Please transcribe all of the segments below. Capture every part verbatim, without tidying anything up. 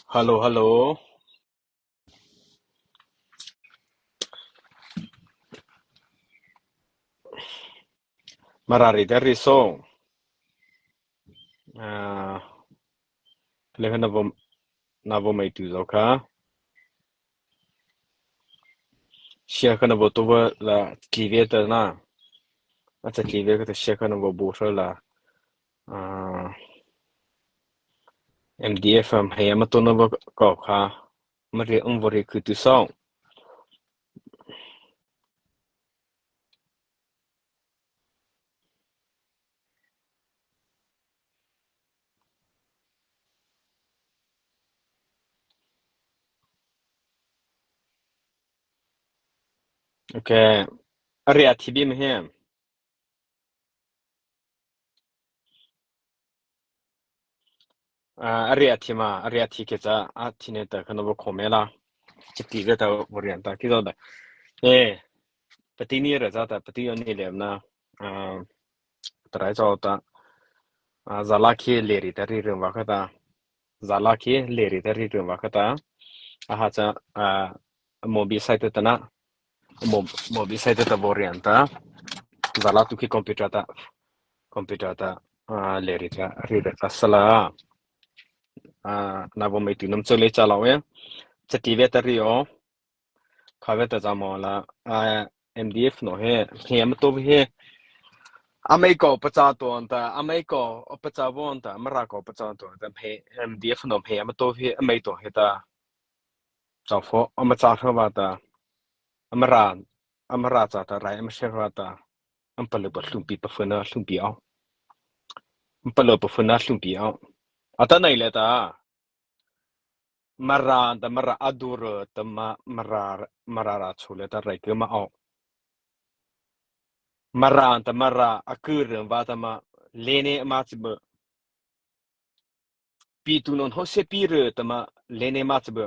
Hello, hello. Mara ri ta ri so. Ah, le ka na vo, na vo mai tu zo ka. Sia ka na vo to va la tli ve ta na. A ta tli ve ka ta sia ka na vo bu sa la. Ah, M D F am hei ama to na vo ka ka. Mari um vo ri ku tu so. Okay. Ari a thi bi me he. Ah, ari a thi ma, ari a thi ke cha, a thi ne ta ka na vo kho me la. Chi ti ve ta vo rian ta ki zo da. Eh, pati ni ra za ta, pati yo ni le na. Ah, trai zo ta. Ah, za la ki le ri ta ri ri va ka ta. Za la ki le ri ta ri ri va ka ta. A ha cha, ah, mo bi sai ta ta na. Mo, mo bi sai ta ta vo rian ta. Za la tu ki computer ta. Computer ta, ah, le ri ta, ri ri ta sa la. Ah, na vo mai tu nam cho le cha la we. Cha ti ve ta ri o. Kha ve ta cha mo la. Ah, M D F no he, he ama to he. A mai ko pa cha to an ta, a mai ko pa cha vo an ta, Mara ko pa cha to an ta, he M D F no he ama to he, a mai to he ta. Cha pho, ama cha pho va ta. Ama ra, ama ra cha ta rai, ama se va ta. Ama palo pa hlum pi pa pho na hlum pi au. Ama palo pa pho na hlum pi au. A ta nai le ta. Mara ta Mara a du ro ta ma, Mara, Mara ra chu le ta rai ke ma au. Mara ta Mara a ku ren va ta ma le ne ma chi bo. Pi tu non ho se pi ro ta ma le ne ma chi bo.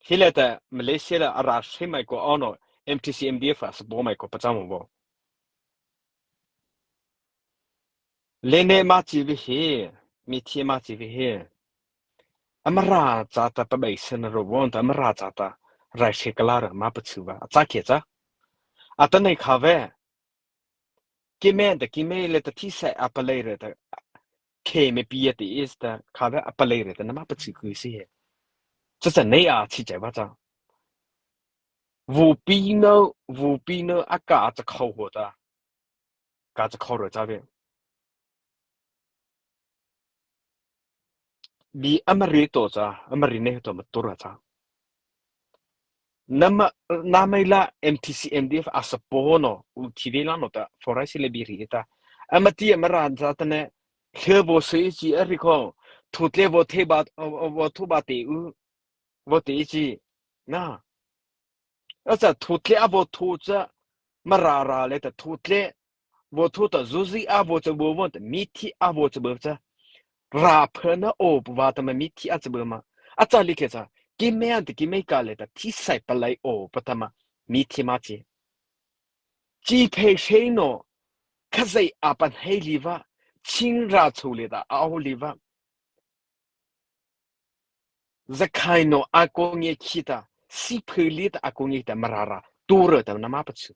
Hi le ta Malaysia la a ra se mai ko au no M T C M D F a sa bo mai ko pa cha mo bo. Le ne ma chi vi he, mi thi ma chi vi he. A Mara cha ta pa bai sen ro von ta Mara cha ta rai se ka la ra ma pa chu va. A cha ke cha. A ta nei kha ve. Ki me ta ki me le ta thi sai a pa lei re ta. Ke me pi ya ti is ta kha ve a pa lei re ta na ma pa chu ku si he. Cha cha nei a chi chai va cha. Vu pi no, vu pi no a ka cha khau ho ta. Ka cha khau ro cha ve. Bi ama ri to cha, ama ri ne to ma to ra cha. Nama, nama ila M T C M D F a sa po no, u thi ve la no ta, forai si le bi ri ta. Ama ti ama ra cha ta ne, hle vo se chi a ri ko, thu tle vo the ba, vo thu ba te u, vo te chi. Na. A cha thu tle a vo thu cha, Mara ra le ta thu tle, vo thu ta zu zi a vo cha bo vo ta mi thi a vo cha bo cha. Ra pha na o pu va ta ma mi thi a cha bo ma. A cha li ke cha, ki me an ta ki me ka le ta thi sai pa lai o pa ta ma mi thi ma chi. Chi phei sei no, Khazoh a pa hei li va, ching ra chu le ta a o li va. Zakhai no a ko nge khi ta, si phe li ta a ko nge ta Mara ra, tu re ta nama pa chu.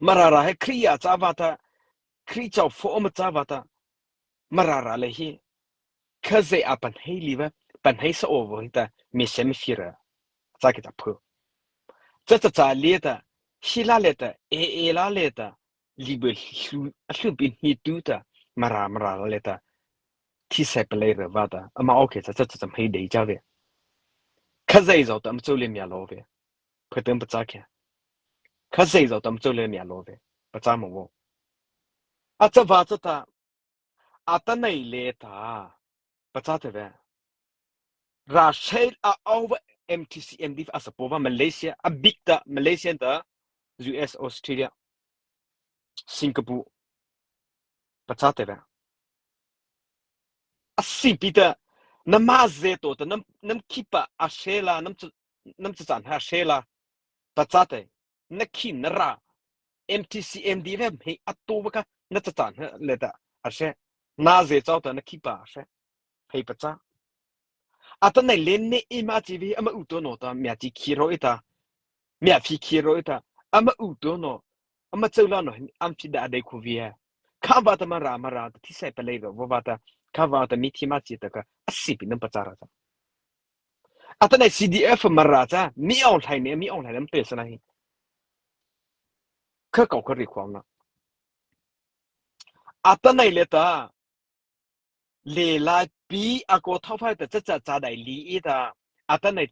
Mara ra he Kria cha va ta, Kri chau pho ma cha va ta, Mara ra le hi. Khazoh a pa hei li va, pa hei sa o vo hi ta, mi se mi fi ra. Cha ki ta pho. Cha cha cha li ta, hi la le ta, e e la le ta, li be hlu, a hlu bin hi tu ta, Mara, Mara la le ta. Thi sai pa lai re va ta, ama o ke cha cha cha cha hei dei cha ve. Khazoh zau ta ma chau le mia lo ve. Phe tem pa cha ke. Khazoh zau ta ma chau le mia lo ve. Pa cha mo vo. A cha va cha ta. A ta nei le ta. Pa cha te ve. Ra sei a o va M T C M D F a sa po va Malaysia, a big ta Malaysia ta U S Australia. Singapore. Pa cha te ve. A si pi ta, nama ze to ta, nam, nam ki pa a se la, nam chu, nam chu chan ha se la. Pa cha te, na ki na ra. M T C M D F hei a to va ka, na cha chan ha le ta. a hia, na zy chao ta na khih pa a hia, hei pachâ. Atanoh liata eima chi vei ama u to no ta, mia chi khi ro ei ta, mia phi khi ro ei ta, ama u to no, ama chô la no, ama phi da dei khu vei. Kha vâta Mara, Mara ta thi sai palei ro, vâta, kha vâta mi thi ma chi ta ka, a si pi nama pachâ ra ta. Atanoh C D F Mara cha, mi aw hlai ne, mi aw hlai ne, ama te sa na hi. Kha kô kha ri khwa na. Atanoh liata, Lelaipi a ko thao phai ta cha cha cha dai li ei ta. Atanoh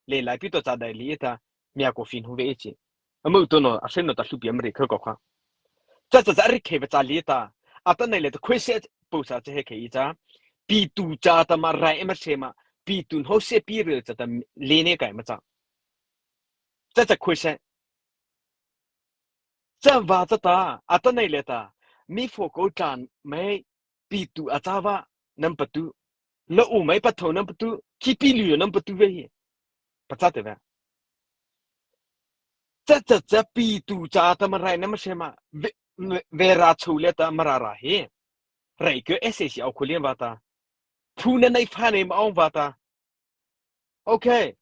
Lelaipi to cha dai li ei ta. Mia ko fin hu vei ei chi. Ama u to no, a hia no ta hluhpi ama ri kha kô kha. Cha cha cha ri khei va cha li ei ta. Atanoh liata khoi se pô sa cha he khei ei cha. Pi tu cha ta ma rai ama hia ma. Pi tu hno se pi re cha ta le ne kai ma cha. Cha cha khoi se. Cha vâta cha ta, atanoh liata, mi pho ko tlan mai, pi tu a cha vâ, nama patu. La u mai pathao nama patu, khi pi liu nama patu vei hi. Pachâ te vei. Cha cha cha pi tu cha ta ma rai nama hia ma, vei, vei ra chô liata Mara ra hi. Rai ke S A C aw khu liata vâta. Phu na nai pha nei ma aw vâta. Okay.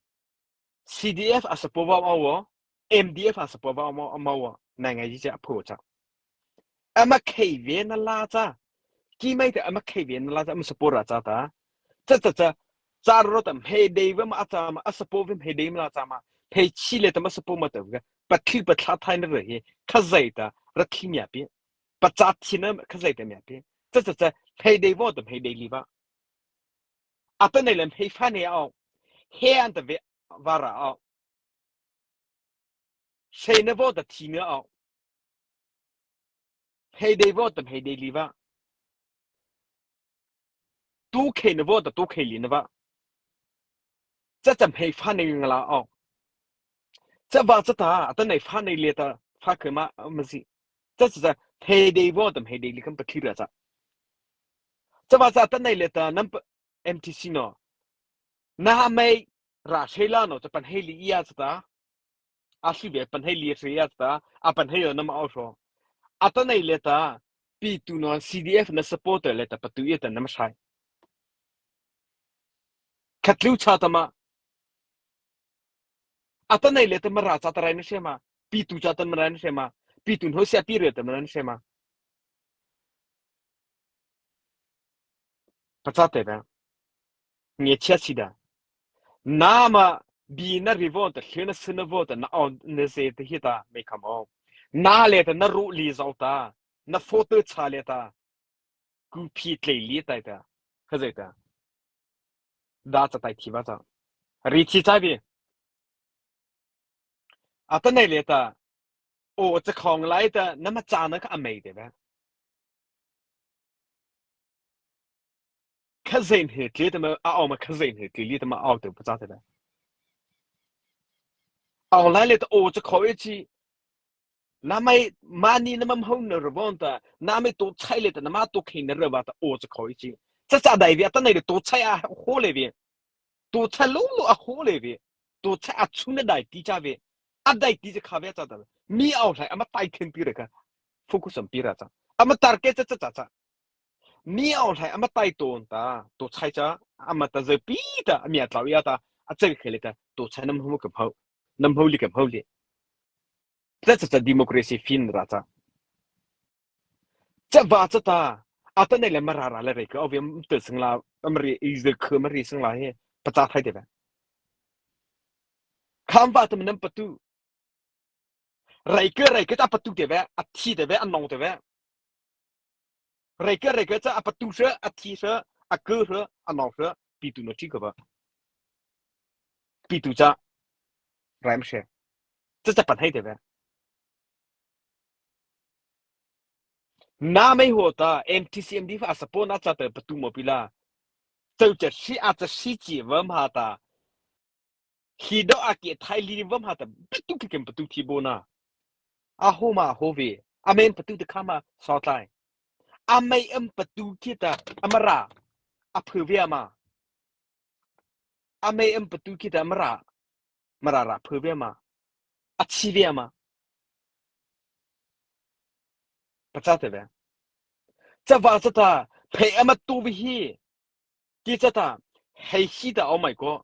C D F a support vâ ma aw, M D F a support vâ ma aw, ma aw, na ngai ji cha pho cha. Ama khei vei na la cha. Ki mai ta ama khei vei na la cha, ama support ra cha ta. Cha cha cha. Cha ro ta mhei dei vei ma a cha ma, a support vei mhei dei ma la cha ma. Phei chi liata ma support ma ta vei. Pathli pathla thai na re hi. Khazia ta, ra thli mia pi. Pachâ thi na khazia ta mia pi. Cha cha cha. Mhei dei vâ ta mhei dei li vâ. Atanoh liata mhei pha nei aw. He an ta vei vâ ra aw. Sei na vâ ta thi na aw. Mhei dei vâ ta mhei dei li vâ. Tu khei na vâ ta tu khei li na vâ. Cha cha mhei pha nei nga la aw. Cha vâta cha ta, atanoh pha nei liata, pha khei ma, ma zi. Cha cha cha, mhei dei vâ ta mhei dei li kham pathli ra cha. Cha vâta cha atanoh liata, nama pa, M T C no. Na mai, ra sei la no, cha pan hei li ei cha ta. A si vei pan hei li sei ei cha ta, a pan hei yo nama aw so. Atanoh liata, pi tu no C D F na supporter liata patu ei ta nama sai. Khatlu cha ta ma. Atanoh liata Mara cha ta rai na hia ma. Pi tu cha ta ma rai na hia ma. Pi tu hno se pi re ta ma rai na hia ma. Pachâ te vei. Nge chia si da. Nama bi na ri vâ ta, hli na si na vâ ta, na aw na ze ta hi ta, mei kham aw. Na liata na ru li zao ta. Na photo cha liata. Ku phi tlei li tai ta. Khazia ta. Da cha tai thi vâ cha. Ri thi cha vei. Atanoh liata. O cha khong lai ta, nama cha na kha amei te vei. Khazia he tlei ta ma, a aw ma khazia he tlei li ta ma aw te pachâ te vei. Aw lai liata o cha khong ei chi. Nama mani nama hau na ra vâ ta, nama to chai liata, nama to khei na ra vâ ta, o cha khong ei chi. Cha cha dai vei, atanoh liata to chai a ho le vei. To chai lo lo a ho le vei. To chai a chu na dai ti cha vei. A dai ti cha kha vei cha ta. Mi aw hlai, ama tai khen pi re kha. Focus am pi ra cha. Ama target cha cha cha cha. Mi aw hlai, ama tai to ta. To chai cha, ama ta ze pi ta, ami a tlau ei ta. A chai khei liata, to chai nama hau kam hau. Nama hau li kam hau li. Cha cha cha democracy fin ra cha. Cha vâta cha ta, atanoh liata Mara ra la rei ka, aw vei am te sing la, ama ri, i ze kha ama ri sing la he, pachâ thai te vei. Kham vâta ma nama patu. Rai ke, rai ke cha patu te vei, a thi te vei, a nô te vei. Rai ke, rai ke cha a patu sa, a thi sa, a ke sa, a nô sa, pi tu no chi ka vâ. Pi tu cha. Rai ma se. Cha cha pan hei te vei. Na mei ho ta, M T C M D F a support na cha ta patu mo pi la. Chau cha si a cha si chi vâ ma ta. Hi do a ke thai li vâ ma ta. Patu ke kem patu thi bo na. A ho ma ho vei. A mei am patu ta kha ma sa tlai. A mei am patu ki ta. A Mara. A phu vei ma. A mei am patu ki ta Mara. Mara ra phu vei ma. A chi vei ma. Pachâ te vei. Chavâta chata, phei ama tao vei hih. Kei chata, hei hih ta, oh my God.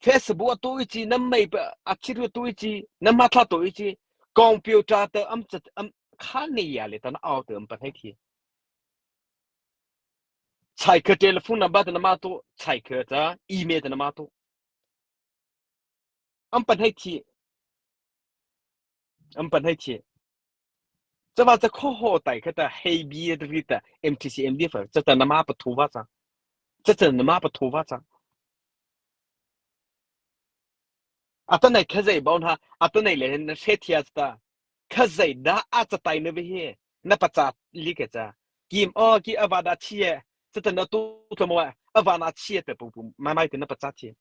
Facebook a tao ei chi, nama mei pa, a chi ru tao ei chi, nama thla tao ei chi. Computer ta ama cha, ama kha nei ya le ta na au ta ama pahno thei. Chai kha telephone number ta nama tao, chai kha ta email ta nama tao. Ama pahno thei. Ama pahno thei. Chavâta cha kho ho tai kha ta hei bi ta ri ta M T C M D F chata nama patho va cha. Chata nama patho va cha. Atanoh Khazoh bao na, atanoh le na hre thei ta. Khazoh da a cha tai na vei hih, na pachâ lei kei cha. Kim o ki a va da chi e, chata na tao tao mo a, a va na chi e ta pu pu, mai mai ta na pachâ thei.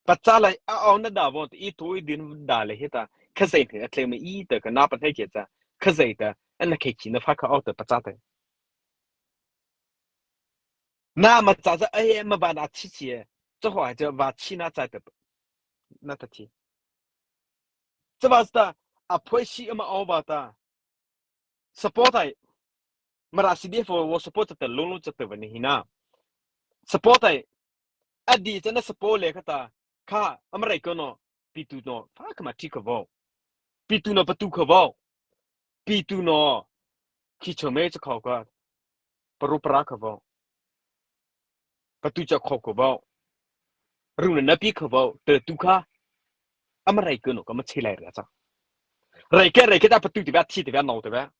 Pachâ la, a au na da vo, i tao i ding da le hih ta, Khazoh hei a tlei ma i ta ka na pahno kei cha, Khazoh ta, ana khei chi na pha kha au ta pachâ ta. Na ma cha cha, ai, ma va na chi chi e, cha ho ai cha va chi na cha ta, na ta thei. Chavâta chata, a phoi si ama au va ta. Support ai. Mara C D F wo support chata lolo chata va ni hih na. Support ai. A di cha na support le kha ta. Kha, ama rai ko no. Pi tu no. Pha kha ma thi kha vo. Pi tu no patu kha vo. Pi tu no. Khi cho me cha khao kha. Paru para kha vo. Patu cha khao kha vo. Ru na na pi kha vo. Te tu kha. Ama rai ko no ka ma chi lai ra cha. Rai ke, rai ke ta patu ti ba, thi ti ba, nau ti ba.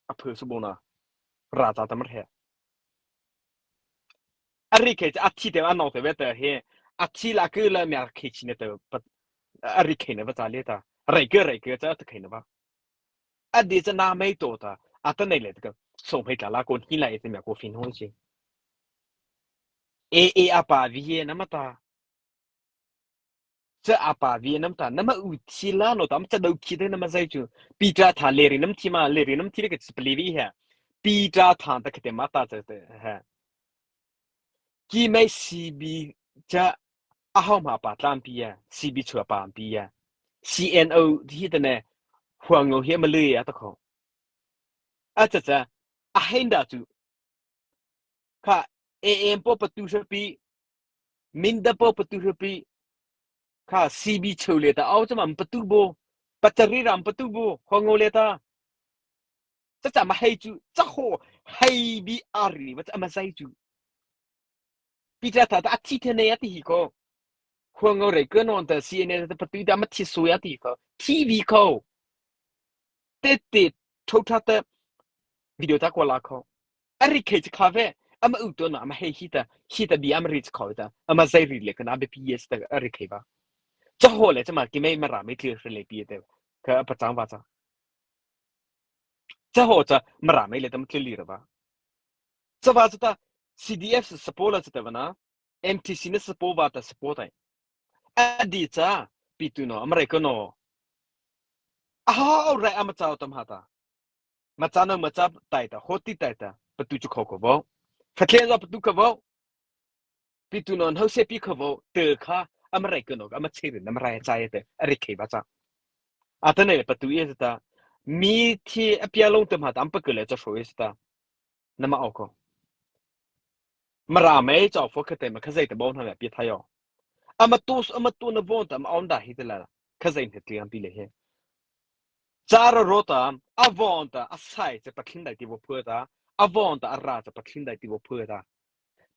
A phu su bo na. Ra cha ta ma he. A ri khei cha a thi te a nau te ve te he. A thi la ke la mia khei chi ne te pa. A ri khei ne va cha le ta. Rai ke rai ke cha ta khei ne va. A di cha na mei to ta. A ta nei le te ka. So mei ta la ko hi la e te mia ko fin ho chi. E e a pa vi ye na ma ta. Cha a pa vi nam ta, nama u thi la no ta, ma cha dau khi te nama zai chu. Peter tha le ri nam thi ma, le ri nam thi le ka chi pali vi he. Peter tha ta ka te ma ta cha te he. Ki mai C B cha a hau ma pa tlam pi ya, C B chu pa pi ya. C N O hi te ne, huang ngo hi ma le ya ta kho. A cha cha, a hei nda chu. Kha, A M po patu hra pi, Minda po patu hra pi, kha, C B chô le ta, au cha ma patu bo, pachari ram patu bo, ho ngo le ta. Cha cha ma hei chu, cha ho, hei bi a ri, va cha ma zai chu. Pi cha ta ta a thi the ne a ti hi ko. Ho ngo re ko non ta C N A ta patu ta ma thi su ya ti ko. T V ko. Te te, tho tha ta, video ta ko la ko. A ri khei cha kha ve, ama u to na, ama hei hi ta, hi ta bi ama ri cha ko ta, ama zai ri le ka na be pi yes ta a ri khei ba. Cha ho le cha ma ki mei ma ra mei tli hre le pi te, ka pa chang va cha. Cha ho cha ma ra mei le ta ma tli li ra ba. Cha va cha ta, C D F support la cha ta va na, M T C na support va ta support ai. A di cha, pi tu no, ama rai ko no. A hau rai ama chau tam ha ta. Ma cha no ma cha tai ta, ho ti tai ta, patu chu kho kho vo. Fa thleng zo patu kho vo. Pi tu no, hau se pi kho vo, te kha, ama rai ko no, ama che ri, ama rai cha ye te, a ri khei ba cha. A ta ne patu ye ta. Mi thi a pia long tam ha ta, am pa ko le cha so ye ta. Nama au ko. Ma ra mei cha fo kha te ma kha zai ta bo na le pi tha yo. Ama tu, ama tu na vo ta, ama au da hi te la. Kha zai ne ti am pi le he. Cha ro ro ta, a von ta, a sai cha pa thlin dai ti vo phu ta. A von ta, a ra cha pa thlin dai ti vo phu ta.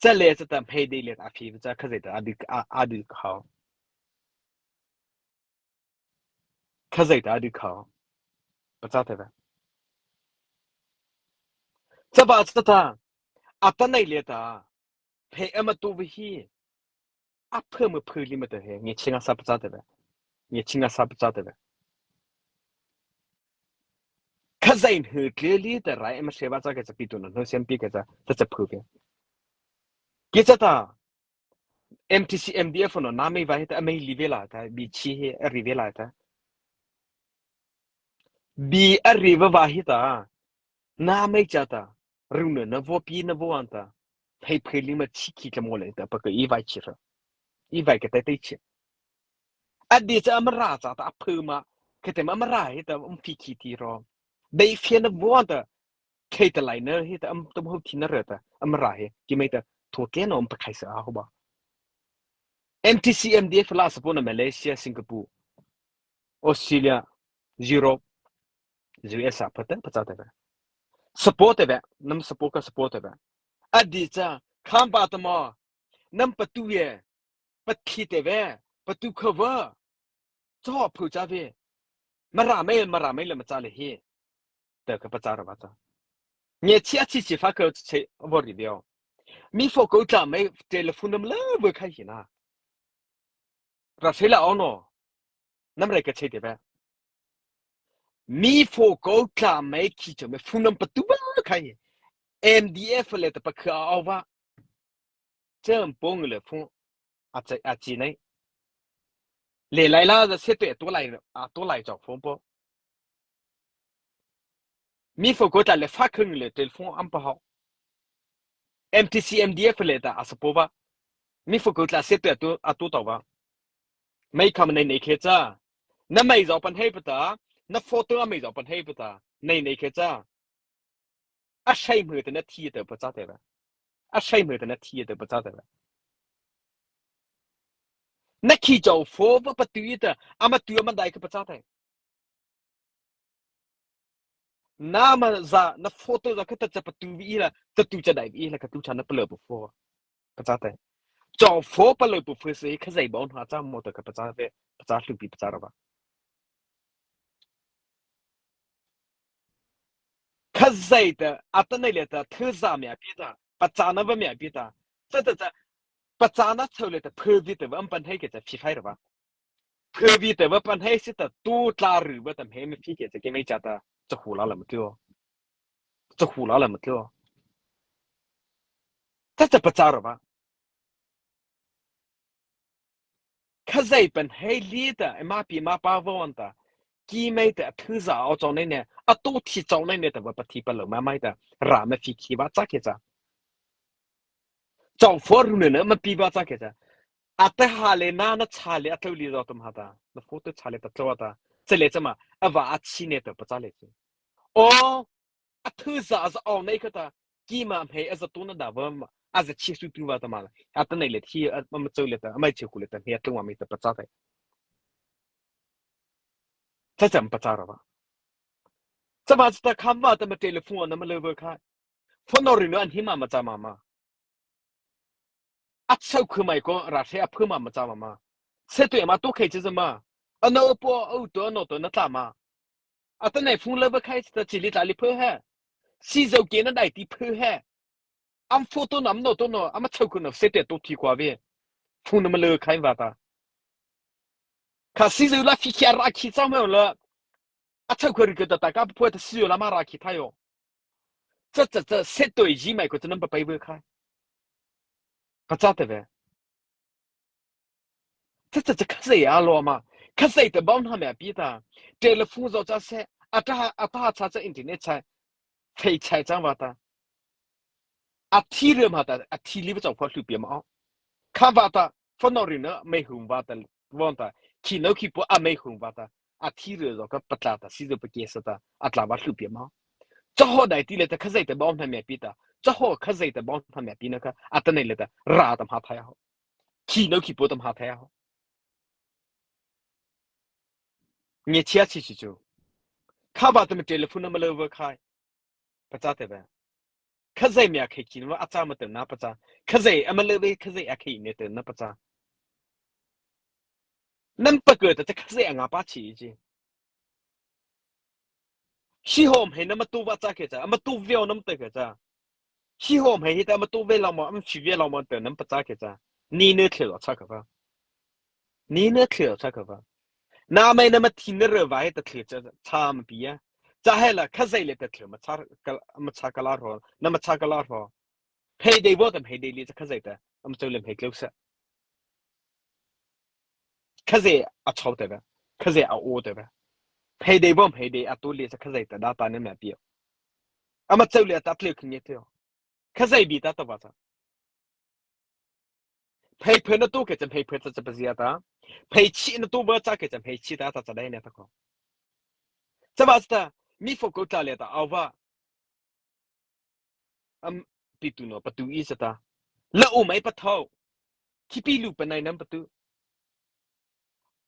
Cha le cha ta, hei de le ta, a phi cha kha zai ta, a di, a, a di kha. Kha zai ta di kha. Pa cha te ve. Cha ba cha ta. A ta nei le ta. Phe ama tu ve hi. A phe ma phe li ma te he. Nge chinga sa pa cha te ve. Nge chinga sa pa cha te ve. Kha zai hnu tle li ta rai ama se ba cha ke cha pi tu na hnu sem pi ke cha. Cha cha phe ke. Ke cha ta. M T C M D F no na mei va hi ta, a mei li ve la ta, bi chi hi, a ri ve la ta. Bi a ri va va hi ta, na mei cha ta, ru na na vo pi na vo an ta, hei phe li ma chi ki ta mo le ta, pa ka i vai chi ra. I vai ka tai tai chi. A di cha ama ra cha ta, a phe ma, ka te ma ama ra hi ta, um phi ki ti ro. Dei fie na vua ta, khei ta lai na hi ta, am ta hau thi na re ta, am ra hi, ki mai ta, tho ke no am pa khai sa a ho ba. M T C, M D F la support na Malaysia, Singapore, Australia, Europe, U S A pa ta, pa cha ta ba. Support ta ba, nam support ka support ta ba. A di cha, kham ba ta ma, nam pa tu ye, pa thi ta ba, pa tu kha ba. Cho phu cha ve. Mara mai, mara mai la ma cha le hi. Ta ka pa cha ra ba cha. Nye chi a chi chi fa ka che vo ri deo. Mi pho ko tla mai telephone nam la vo khai hi na. Ra se la ono. Nam re ka che te ba. Mi pho ko tla mai ki cho mai phone nam pa tu ba khai. M D F le ta pa kha au ba. Cham pong le phone a chi, a chi nai. Le lai la za se te to lai, a to lai chao phone po. Mi pho ko tla le fa khung le telephone am pa hao. M T C, M D F le ta a sa po ba. Mi pho ko tla se te to, a to tao ba. Mai kham nei nei khe cha. Na mai zao pan hei pa ta. Na photo a mai zao pan hei pa ta. Nei nei khe cha. A sai mhe ta na thi ta pa cha ta ba. A sai mhe ta na thi ta pa cha ta ba. Na khi chao pho ba pa tu ta, ama tu ama dai ka pa cha ta. Na ma za, na photo za ka ta cha pa tu vi la, ta tu cha dai vi la ka tu cha na pa le pa pho. Pa cha ta. Chao pho pa le pa pho se ka zai ba na cha mo ta ka pa cha ve, pa cha hlu pi pa cha ra ba. Khazia ta, atanoh liata, thei za mia pi ta, pachâna na va mia pi ta. Cha cha cha, pachâna chô liata, phavi ta va ama pahno kei cha phi phai ra va. Phavi ta va pahno si ta, tu tla ru va ta hmei ma phi kei cha keimo cha ta, cha hu la la ma tio. Cha hu la la ma tio. Cha cha pachâ ra va. Khazia pahno liata, eima pi eima pa va wan ta. Keimo ta, thei za a chô nei ne, a to thi chô nei ne ta va pathi palôh ma mai ta, ra ma phi khi va cha kei cha. Chô pho ru ne na ma pi va cha kei cha. A ta ha le na na cha le a tlô li zo tum ha ta. Na pho to cha le ta tlô ta. Cha le cha ma, a va a chi ne ta pachâ le chi. O, a thei za a za aw nei kha ta, keima hmei a za to na da va ma, a za chi su tu va ta ma la. Atanoh liata hi, a ma chô liata, a mai chi khu liata, hmei a tlô ma mai ta pachâ ta. Cha cha ma pachâ ra va. Cha va cha ta kham va ta ma telephone na ma le va kha. Phone no ri no an hi ma ma cha ma ma. A chô khu mai ko ra se a phu ma ma cha ma ma. Se to ma to khei chi za ma. A no po o to no to na tla ma. Atanoh phone le va khai ta chi li tla li phu he. Si zo ke na dai ti phu he. Am photo nam no to no, ama chô khu no se te to thi kwa ve. Phone na ma le khai va ta. Kha si zo la phi khi a ra khi cha ma la. A chô khu ri ke ta ta ka phu ta si zo la ma ra khi tha yo. Cha cha cha se to ji mai ko cha nam pa pai ve khai. Pachâ ta ve. Cha cha cha khazia a lo ma. Khazia ta bom ha me a pi ta. Telephone zo cha se. A ta ha, a ta ha cha cha internet cha. Phei chai chang va ta. A thi re ma ta, a thi li va chô pho hlu pi ma. Kha va ta, phone no ri na, mei hum va ta, von ta. Khi no khi po a mei hum va ta. A thi re zo ka pa tla ta, si zo pa ke sa ta. A tla va hlu pi ma. Cha ho dai ti le ta khazia ta bom ha me a pi ta. Cha ho khazia ta bom ha me a pi na kha. Atanoh liata, ra ta ma tha ya ho. Khi no khi po ta ma tha ya ho. Nge chia chi chi chu. Kha va ta ma telephone na ma le va khai. Pachâ ta ve. Khazia mia khai khi no a cha ma ta na pachâ. Khazia a ma le ve khazia a khai ne ta na pachâ. Nam pa ko ta cha khazia a nga pa chi chi. Hi hom he na ma to va cha kei cha, a ma to ve o nam ta kei cha. Hi hom he hi ta ma to ve la ma, am phi ve la ma ta nam pachâ kei cha. Ni ne thle lo cha ka va. Ni ne thle lo cha ka va. Na mai na ma thi na re va he ta thle cha, cha ma pi ya. Cha he la khazia le ta thle ma cha ka, ma cha ka la ro, na ma cha ka la ro. Hmei dei va ta hmei dei li cha khazia ta, am chô le hmei tlô sa. Khazia a chô ta ve, khazia a o ta ve. Hmei dei va hmei dei a to li cha khazia ta da ta ne ma pi. Ama chô le ta tlô khin ye tio. Khazia bi ta ta va cha. Hmei phe na to kei cha hmei phe cha cha pa zia ta. Hmei chi na to va cha kei cha hmei chi ta cha cha dai ne ta ko. Cha va cha ta. mi pho kô tla liata awpa, am, pietuhna patu ei sala ta, la u mai pathao, khihpi luh panai nama patu,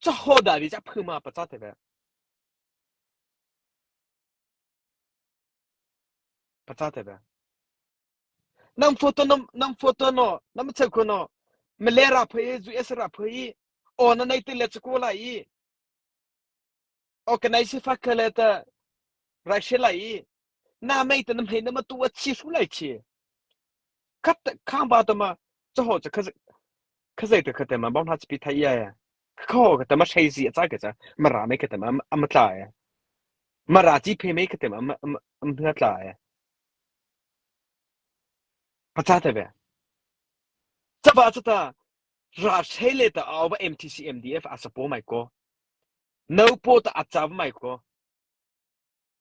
cha hawh dâh vei cha phu ma pachâ teh vei. Pachâ teh vei. Nama photo no, nama photo no, nama chhao kô no, Malay râh pha ei, U S râh pha ei, o na nei teh lei cha kô lai ei, o ka nei si fa ka lei ta, rai se lai ei, na mei ta nama hei nama tu a chi su lai chi. Kha, kha ba ta ma, cha hawh cha kha, kha zai ta kha ta ma, bom ha chi pi thai ya ya. Kha hawh kha ta ma sai zi a cha kha cha, Mara mei kha ta ma, ama tla ya. Mara chi phe mei kha ta ma, ama, ama, ama tla ya. Pachâ teh vei. Cha ba cha ta, râh sei lei ta awpa M T C M D F a support mai kô. Nôpo ta a châ mai kô.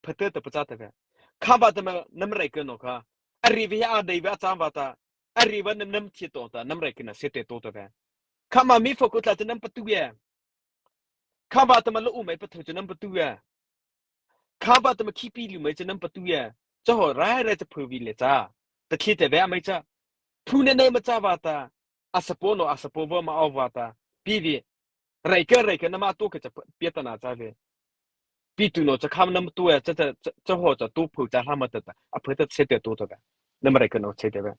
Pha teh ta pachâ teh vei. Kha ba ta ma nama rai kô no kha. A ri vei a dei vei a châ ba ta. A ri vei nama nama thi to ta, nama rai kô na se te to teh vei. Kha ma mi pho kô tla cha nama patu ya. Kha ba ta ma la u mai pathao cha nama patu ya. Kha ba ta ma khihpi luh mai cha nama patu ya. Cha hawh rai rai cha phu vei lei cha. Ta khih teh vei a mai cha. Phu na nei ma cha ba ta. A support no, a support va ma awpa ta. Pi vei. Rai kha, rai kha nama to kha cha pie ta na cha vei. Pietuhna cha kha nama to ya cha, cha, cha, cha hawh cha to phu cha hla ma ta ta. A phu ta se te to ta ta. Nama rai kô no se teh vei.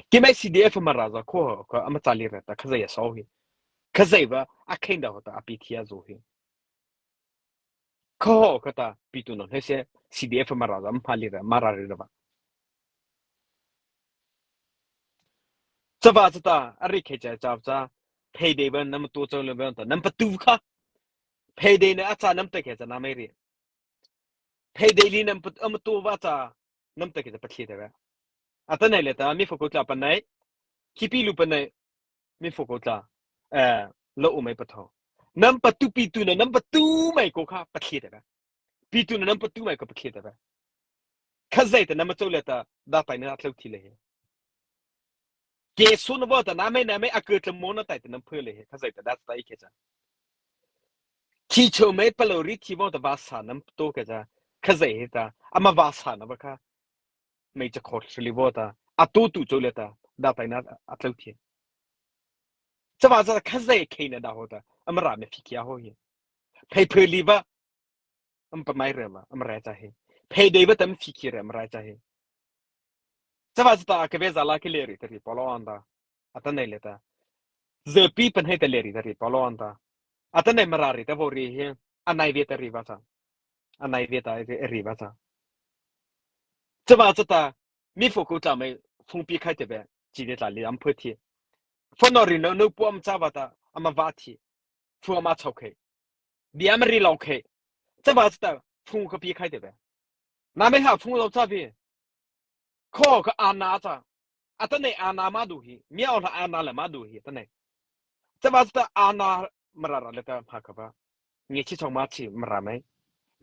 Keimo C D F Mara za kô, kha ama cha lei ra ta, kha zai ya so hi. Kha zai ba, a khei da hawh ta, a pi thei zo hi. Kha hawh kha ta, pietuhna he se, C D F Mara za, ama lei ra, Mara ri ra ba. Cha ba cha ta, a ri khe cha cha cha, phei dei ba nama to cha lei ba ta, nama patu kha. Phei dei na a châ nama ta khe cha nama ri. Phei dei lei nama pat-, ama to ba cha, nama ta khe cha pathie teh vei. Atanoh lei ta, mi pho kô tla panai, khihpi luh panai, mi pho kô tla, eh, la u mai pathao. Nama patu pietuhna, nama patu mai kô kha pathie teh vei. Pietuhna nama patu mai kô pathie teh vei. Kha zai ta nama chô lei ta, dâh tai na a tlô thi lei hi. Ke su na ba ta nama, nama a kô tla mo na tai ta nama phu lei hi. Kha zai ta dâh tai khe cha. Thi chô mai palôh ri thi ba ta va sa nama to khe cha. Kha zai hi ta, ama va sa na ba kha. Mei cha khot suli ba ta. A to tu chô lei ta, dâh tai na a tlô thi. Cha ba cha kha zai khei na dâh hawh ta. Ama râh mei phi khia hawh hi. Phei phu lei ba. Ama pa mai re ma, ama rai cha hi. Phei dei ba ta ama phi khia re, ama rai cha hi. Cha ba cha ta, ka vei za la ki lei ri ta ri polo anda. Atanoh lei ta. Zâ pi panai ta lei ri ta ri polo anda. Atanoh Mara ri ta vaw ri hi. A nai vei ta ri ba cha. A nai vei ta ri, ri ba cha. Cha ba cha ta, mi pho kô tla mei phone pi khai teh vei. Chi dei tla lei ama phu thi. Phone no ri no, no pu ama cha ba ta, ama va thi. Phone ama chao khei. Bia ama ri lo khei. Cha ba cha ta, phone kha pi khai teh vei. Nama ha phone lo cha vei. Kha kha a na cha. Atanoh a na ma du hi. Mi aw la a na la ma du hi. Atanoh. Cha ba cha ta a na Mara râh lei ta ma kha ba. Nge chi chao ma chi Mara mei.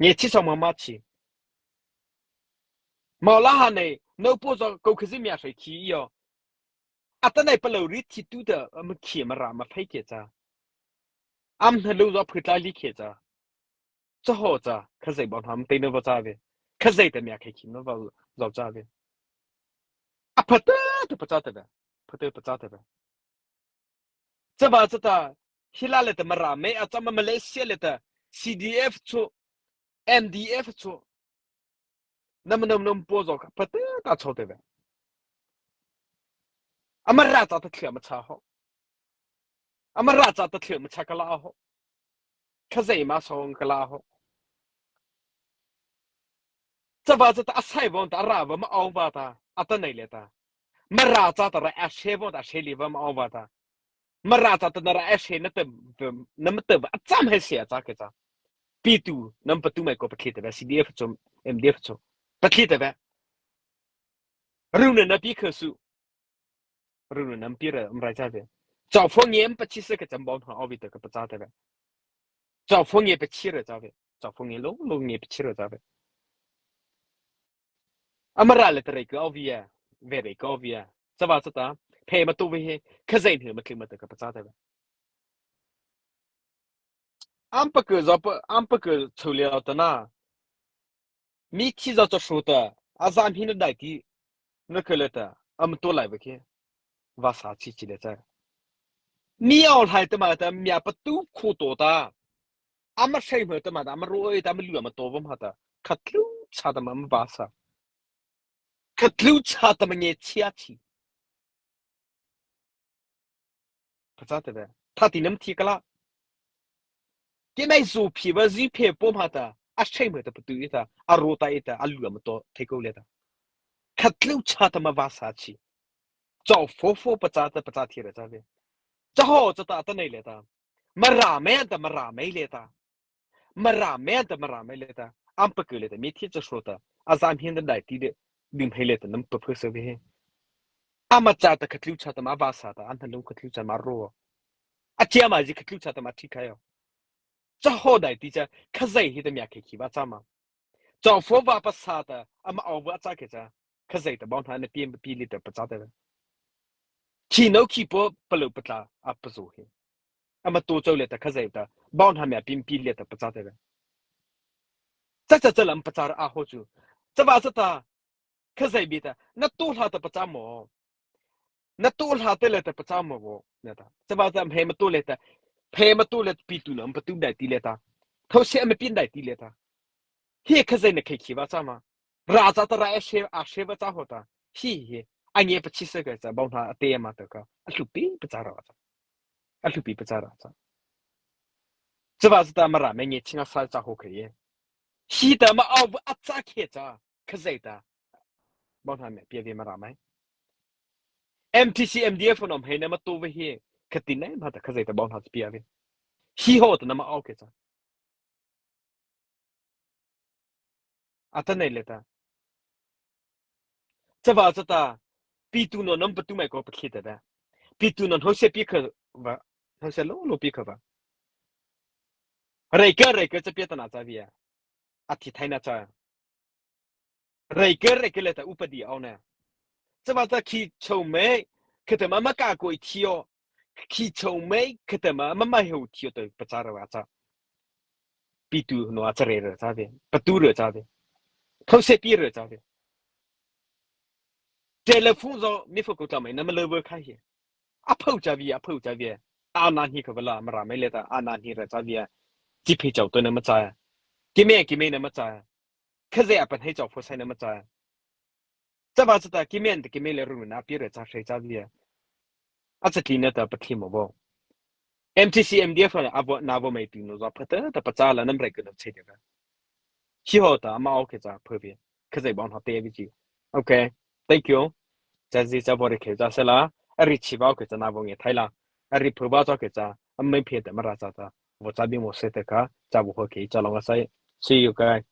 Nge chi chao ma ma chi. Mawh la ha nei, nôpo za kô kha zi mia sai khi yo. Atanoh palôh ri thi tu ta, ama khi Mara ma phei khe cha. Ama na lu za phu tla lei khe cha. Cha hawh cha, kha zai ba na ama tei na ba cha vei. Kha zai ta mia khai khi na ba za cha vei. A pha teh ta pachâ teh vei. Pha teh pachâ teh vei. Cha ba cha ta, hi la lei ta Mara mei a cha ma Malaysia lei ta, C D F chu, M D F chu. Nama, nama, nama po zo kha, pha teh ta chao teh vei. Ama râh cha ta thei ma cha hawh. Ama râh cha ta thei ma cha ka la hawh. Kha zai ma song ka la hawh. Cha ba cha ta a sai ba ta a râh ba ma aw ba ta, atanoh lei ta. Mara cha ta râh a se ba ta, a se lei ba ma aw ba ta. Mara cha ta na râh a se na ta, na ma ta ba, a cham hai se a cha khe cha. Pietuh, nama patu mai kô pathie teh vei, C D F chu, M D F chu. Pathie teh vei. Ru na na pi kha su. Ru na na pi ra, ama rai cha vei. Chao phone nge ama pachi se kha cha bom ha aw vei ta kha pachâ teh vei. Chao phone nge pachi ra cha vei. Chao phone nge lo, lo nge pachi ra cha vei. Ama râh lei ta rai kha aw vei ya, vei rai kha aw vei ya. Cha ba cha ta, phei ma tu vei hi, kha zai ni ma thli ma ta kha pachâ teh vei. Ama pa kha za pa, ama pa kha chao lei ta na. Mi thi za cho su ta, a za mi na dai ti, na ke le ta, ama to lai ba ke, va sa chi chi le cha. Mi ao lai ta ma ta, mi a pa tu khu to ta. Ama sei ma ta ma ta, ama ro ei ta, ama lu ama to ba ma ta. Kha tlu cha ta ma ama va sa. Kha tlu cha ta ma nge chia chi. Pachâ teh vei. Thati nama thi kala. Keimo zu phi va zi phe po ma ta. A sei ma ta patu i ta. A ro ta i ta. A lu ama to thei ko le ta. Kha tlu cha ta ma va sa chi. Chao fo fo pachâ ta pachâ thi ra cha vei. Cha ho cha ta ta nei le ta. Mara mai ta mara mai le ta. Mara mai ta mara mai le ta. Ama pa ke le ta. Mi thi cha so ta. A za mi na dai ti de. Dim hei le ta. Nama pa phe se vei. Ama cha ta kha tlu cha ta ma va sa ta, ama lung kha tlu cha ma ro. A chia ma zi kha tlu cha ta ma thi kha yo. Cha ho dai ti cha, Khazoh hi ta mi a khe khi va cha ma. Chao fo va pa sa ta, ama ao va cha khe cha. Khazoh ta baona na piem pi li ta pachâ ta. Khi no khi po pa lo pa tla a pa zo he. Ama to chao le ta Khazoh ta, baona mi a piem pi li ta pachâ ta. Cha cha cha lam pachâ ra a ho chu. Cha va cha ta, Khazoh bi ta, na to hla ta pachâ mo. Na to hla te le ta pachâ mo vo. Na ta. Cha va cha hme ma to le ta. Hme ma to le pi tu na, pa tu dai ti le ta. Thau se ma pin dai ti le ta. Hi Khazoh na khe khi va cha ma. Ra cha ta ra a she, a she va cha ho ta. Hi hi. A nge pa chi se ka cha, baona a te ma ta ka. A hlu pi pachâ ra cha. A hlu pi pachâ ra cha. Cha va cha ta mara mai nge chi nga sa cha ho khe ye. Hi ta ma ao a cha khe cha. Khazoh ta. Baona mi a pia vei mara mai. M T C, M D F no hei na ma to vei hi. Kha ti nei ma ta Khazoh ta baona pia vei. Hi ho ta nama ao khe cha. A ta nei le ta. Cha va cha ta. Pi tu no nama pa tu mai ko pa khi ta da. Pi tu no hno se pi kha va. Hno se lo lo pi kha va. Rei ka rei ka cha pia ta na cha vei. A thi thai na cha. Rei ke rei ke le ta upadi ao na. Cha va cha khi chau mai, kha ta ma ma ka ko i thio. Khi chau mai, kha ta ma ma ma heu thio ta pachâ ra va cha. Pi tu no a cha re ra cha vei. Pa tu ra cha vei. Thau se pi ra cha vei. Telephone zo mi fo ko ta mai nama lo va kha hi. A phau cha vei, a phau cha vei. A na hi kha va la, mara mai le ta, a na hi ra cha vei. Chi phe chao to nama cha. Keimo, keimo nama cha. Khazoh a pa hei chao fo sai nama cha. Cha va cha ta keimo ta keimo le ru na pi ra cha sei cha vei. A cha ti na ta pa thi mo vo. M T C, M D F a vo na vo mai ti no zo pa ta, ta pachâ la nama rei ke na che de ka. Hi ho ta ama ao khe cha phe vei. Khazoh baona te vei chi. Okay. Thank you. Cha zi cha vo re khe cha se la. A ri chi va khe cha na vo nge thai la. A ri phe va cha khe cha. A mai phe ta mara cha ta. Vo cha bi mo se te ka. Cha vo ho khe cha long a sai. See you guys.